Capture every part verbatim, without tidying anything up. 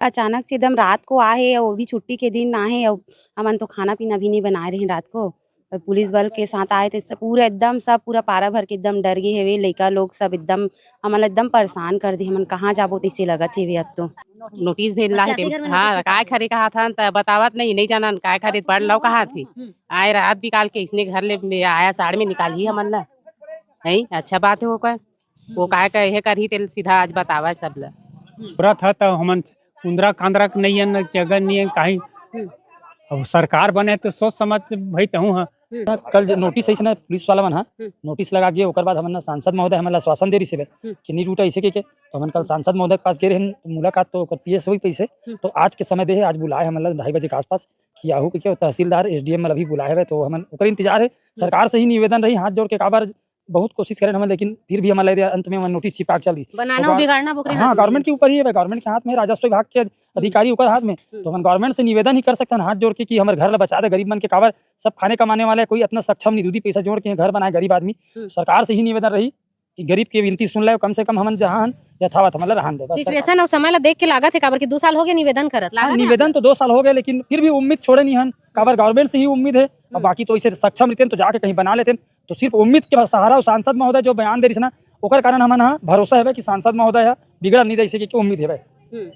अचानक से एकदम रात को आए हे, अउ वो भी छुट्टी के दिन आए हे, अउ हमन तो खाना पीना भी नहीं बनाए रहे रात को। अउ पुलिस बल के साथ आए थे, सब पूरा एकदम, सब पूरा पारा भर के एकदम डर गए हेवे, लइका लोग सब एकदम, हमन ला एकदम परेशान कर दे, हमन कहाँ जाबो तइसे लगत हेवे अब तो। नोटिस भेजला अच्छा, हे ते, घर में हाँ, नोटिस काय निकाल खरे कहा था त बतावत नहीं, नहीं जानन काय खरे पढ़ लो कहा थी। हम्म। आए रात बिकाल के इसने घर ले आया साढ़ में निकाल ही हमन ला। नहीं, अच्छा बात है वो का। वो काय का ये करही तेल सीधा आज बतावा सब ला। हम्म। पूरा था तो हमन कुंदरा कांदरा के नहीं है, न जगह नहीं है, कहीं। हम्म। अब सरकार बने तो सोच समझ भाई तहूँ हाँ। हम्म। कल जो नोटिस है इसने पुलिस वाला मन हा, हम्म। नोटिस लगा के ओकर बाद हमन ना सांसद महोदय हमन ला आश्वासन दे रही से हम्म। कि नहीं टूटा इसे के, के। तो हमन कल सांसद महोदय के पास गए रहन, तो मुलाकात तो ओकर पीएस हुई पैसे। हम्म। तो आज के समय दे है, आज बुलाए हमन ला ढाई बजे के आसपास कि आहू के, के तहसीलदार एसडीएम मतलब भी बुलाए हवे, तो हमन ओकर इंतजार है। हम्म। सरकार से ही निवेदन रही हाथ जोड़ के, काबर बहुत कोशिश करें हमन, लेकिन फिर भी हमन ला अंत में हमन नोटिस चिपका के चल दी। बनाना ओकर और बिगाड़ना ओकरे हाँ, हाथ में गवर्नमेंट है। के ऊपर ही है, गवर्नमेंट के हाथ में है, राजस्व विभाग के अधिकारी ओकर हाथ में। हम्म। तो हमन गवर्नमेंट से निवेदन ही कर सकते हैं हाथ जोड़ के कि हमर घर ला बचा दे, गरीब मन के, काबर सब खाने कमाने वाले, कोई इतना सक्षम नहीं, दूधी पैसा जोड़ के घर बनाए गरीब आदमी। हम्म। सरकार से ही निवेदन रही कि गरीब के विनती सुन ले, कम से कम हमन जहाँ हन यथावत हमन ला रहन दे, बस सरकार। सिचुएशन और समय ला देख के लागत है, काबर कि दो साल हो गए निवेदन करत, हाँ, लागत है निवेदन आपको? तो दो साल हो गए, लेकिन फिर भी उम्मीद छोड़े नहीं हन, काबर गवर्नमेंट से ही उम्मीद है। अब हम्म। बाकी तो इसे सक्षम रहते तो जाके कहीं बना लेते, तो सिर्फ उम्मीद के सहारा, सांसद महोदय जो बयान दे रही ना, ओकर कारण हमन हा भरोसा है कि सांसद महोदय है बिगड़न नहीं दे, इसे की उम्मीद है। हम्म।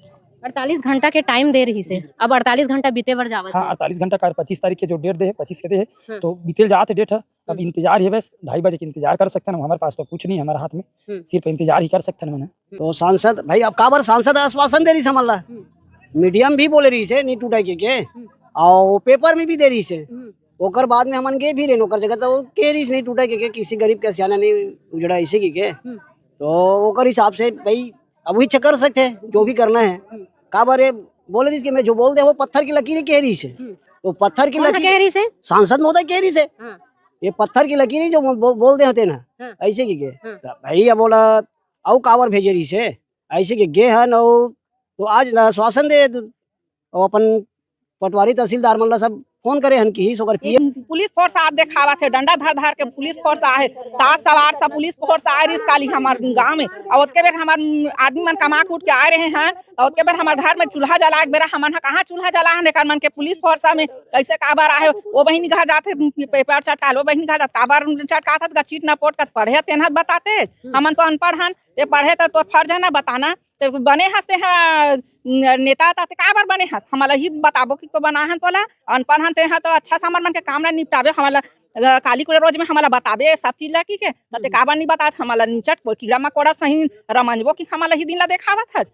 अड़तालीस घंटा के टाइम दे रही से, अब अड़तालीस घंटा बीते बर जावत हाँ, है। अड़तालीस घंटा का पच्चीस तारीख के जो डेट दे है, पच्चीस के दे है, हम्म। तो बीते जात है डेट है। अब हम्म। इंतजार है बस, ढाई बजे के इंतजार कर सकते हैं हम, हमारे पास तो कुछ नहीं है हमारे हाथ में, हम्म। सिर्फ इंतजार ही कर सकते हैं हमन। तो सांसद भाई, अब काबर सांसद आश्वासन दे रही से हमन ला? हम्म। मीडिया में भी बोले रही से, नहीं टूटा के, के? हम्म। और पेपर में भी दे रही से। हम्म। ओकर बाद में हमन गे भी रेन, ओकर जगह तो के रही से नहीं टूटा के, के? किसी गरीब के सियाना नहीं उजड़ा इसे की के? हम्म। तो ओकर हिसाब से भाई, अब वही कर सकते हैं, जो भी करना है। हम्म। काबर ये बोले रही कि मैं जो बोल दे वो पत्थर की लकीर ही कह रही से। हम्म। तो पत्थर की कौन सा लकीर कह रही से? सांसद महोदय कह रही से। हाँ। ये पत्थर की लकीर ही जो बो-, बोल दे होते ना, हाँ। ऐसे की के? हाँ। तो भाई ये बोला, "अउ काबर भेजे रही से?" ऐसे के गे हन, अउ तो आज ल आश्वासन दे, अउ अपन पटवारी तहसीलदार मन ला सब फोन करे हन कि ही ओकर ये पीएम पुलिस फोर्स आ देखावत है, डंडा धर धर के पुलिस फोर्स आहे, सात सवार सब पुलिस फोर्स आए रहिस काली हमर गांव में। अउ ओतके बेर हमर आदमी मन कमा कूट के आए रहे हैं, अउ ओतके बेर हमर घर में चूल्हा जलाए के बेरा हमन ह कहाँ चूल्हा जलाए हन, एकर मन के पुलिस फोर्स में कैसे काबर आहे, वो बहिनी घर जाथे पेपर चटकाल, वो बहिनी घर जात काबर चटकात हत, गचीट न पोट कत पढ़े तेन हत बताते। हम्म। हमन तो अनपढ़ हन, ते पढ़े त तोर फर्ज है ना बताना। ते बने हस ते ह, न-, नेता ता ते काबर बने हस? हमला ही बताबो कि तो बना हन तोला। अनपढ़ हन ते ह तो अच्छा से हमर मन के काम ला निपटाबे, हमला, अ, काली कुड़े रोज में हमला बताबे सब चीज ला की के, त ते हम्म। काबर नहीं बतात? हमला निचट को कीड़ा मकोड़ा सही रमंजबो कि हमला ही दिन ला देखावत हस।